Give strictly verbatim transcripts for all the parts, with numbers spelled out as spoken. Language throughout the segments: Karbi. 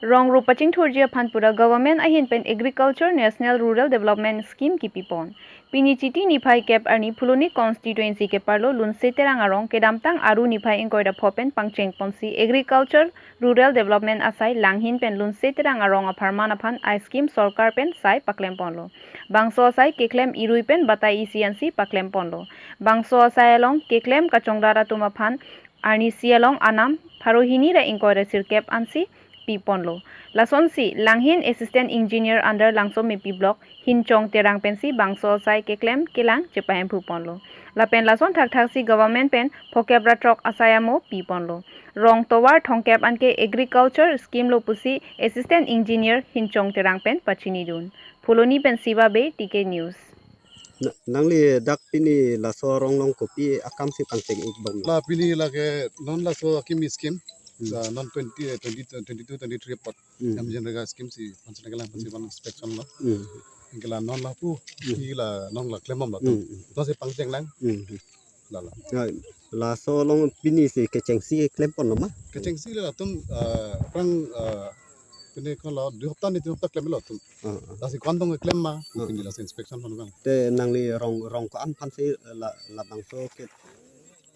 Rong rup pachingthurji aphan pura government ahin pen Agriculture National Rural Development Scheme kipipon. Pini Chiti niphai kep arni Phuloni constituency keparlo Lunse Terang arong kedamtang Aru niphai ingkoi ra pho pen pangchengponsi Agriculture Rural Development asai Langhin pen Lunse Terang arong apharman aphan a scheme sorkar pen sai paklemponlo. Bangso asai keklem irui pen batai isi ansi paklemponlo. Bangso asai along keklem kachongdat atum aphan arnisi along anam pharo hini ra ingkoi ra sirkep ansi piponlo. Lasonsi Langhin Assistant Engineer under Langsomepi Block Hinchong Terang pensi bangso asai keklem kelang chepahemphuponlo. Lapen lason thakthaksi government pen phokep ra throk asai amo piponlo. Rong tovar thomkep anke agriculture scheme lo pusi Assistant Engineer Hinchong Terang pen pachinidun. Phuloni pen Siva Bey, T K News. Na-, nangli dak pini laso arong along kopi akamsi pangcheng-ikbom? La pini lake non laso akimi scheme. Hmm. La non twenty, eh, twenty, twenty-two, twenty-three apot. Hmm. MGNREGA scheme si pangcheng kelang, pangcheng Hmm. inspection lo. Hmm. Anke la non lapu, Hmm. pini la non la klembom la Hmm. tum. Hmm. Lasi pangchenglang. Hmm. La la. Ya, laso along pinisi kechengsi klemponlo ma? Kechengsi la latum, eh, aphrang, eh, pini ko lo dui hopta ni tin hopta klemlo latum. Ah, ah. Lasi ko-an tong keklem ma, Ah. pini lasi inspection pon bang. Te nangli rong, rong ko-an aphansi la, labangso ke,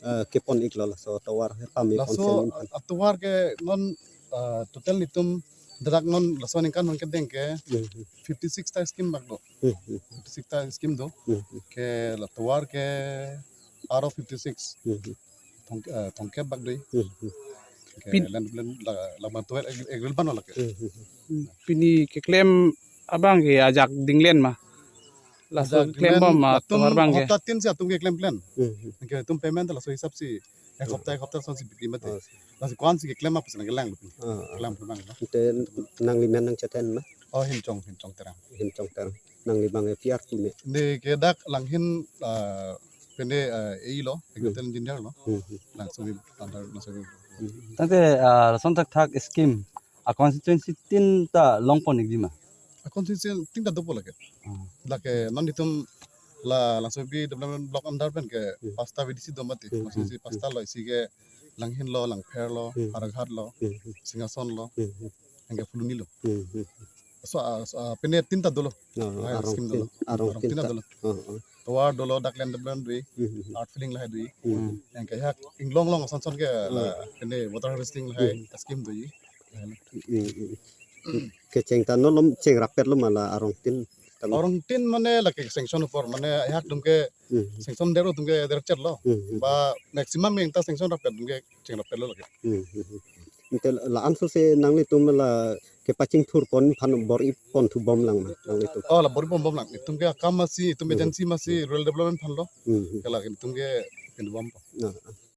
eh, kepon-iklo laso tovar he pame Laso, ponsi nin aphan. Ah, tovar ke non, ah, total netum dak non laso aningkan non kedeng ke Hmm, hmm. fifty-six ta scheme bak do. Hmm, hmm. Fifty-six ta scheme do. Hmm, hmm. Ke la tovar ke out of fifty-six. Hmm, hmm. Thong, eh, thomkep bak do. Hmm, hmm. Ke Pin- land, land la, labang tovar ag-, agril ban lake. Hmm, hmm, hmm. Hmm, pini keklem abang ke ajak dinglen ma? Laso Ajak klembom dinglen ma latum tovar abang ke? Hopta tin si atum keklem klen. Hmm, hmm. Anke latum payment laso hisap si ek hopta ek hopta son si pipi mate. Oh, si. Lasi ko-an si keklem ma pusi nangkelang lo pini. Ah, ah. Kelang pun bang lo. Te nangli men nangchethan ma? Oh, Hinchong, Hinchong Terang. Hinchong Terang. Nangli abang pi artu ne? Ne ke dak Langhin, ah, pene, ah, A E lo, Hmm. agricultural engineer lo. Hmm, hmm. Langsomepi under, Langsomepi. Hmm. Tangte, ah, lason thakthak scheme a constituency tin ta longpon-ikji ma? A constituency tin ta dopo lake. Hmm. Lake non netum la Langsomepi development block under pen ke Hmm. pasta V D C do mati. Hmm, Constituency hmm, pasta lo, isi ke Langhin lo, Langpher lo, Hmm. Howraghat lo, Hmm, hmm. Singhason lo, Hmm, hmm. Anke Phuloni lo. Hmm, hmm. So, ah, so, ah, pene tin ta dolo. Ah, Lahai arong scheme tin, dolo. Arong Arong tin tin ta ta. Dolo. Ah, ah. Tovar dolo, dak land development do-i, Hmm, hmm, hmm. Earth filling lahai do-i. Hmm. Anke hak inglong long ason son ke la Hmm. pene water harvesting lahai Hmm. scheme do-i. Hmm, hmm. Kecheng ta non lom chengrap-etlo ma la arong tin tame? Arong tin mane lake sanction apor mane hak atum ke Hmm. sanction dero atum ke der chet lo. Hmm, hmm. Ba maximum yang ta sanction rap-et atum ke chengrap-etlo lake. Hmm, hmm, hmm. Ante la-an so se nanglitum la kepachingthurpon aphan bor-iponthu bomlang ma nanglitum? Oh, la bor-iponbomlang. Itum ke akam masi, itum Hmm. agency masi, Hmm. rural development aphan lo. Hmm, hmm. Ke la itum ke pinbom po. Ah, ah.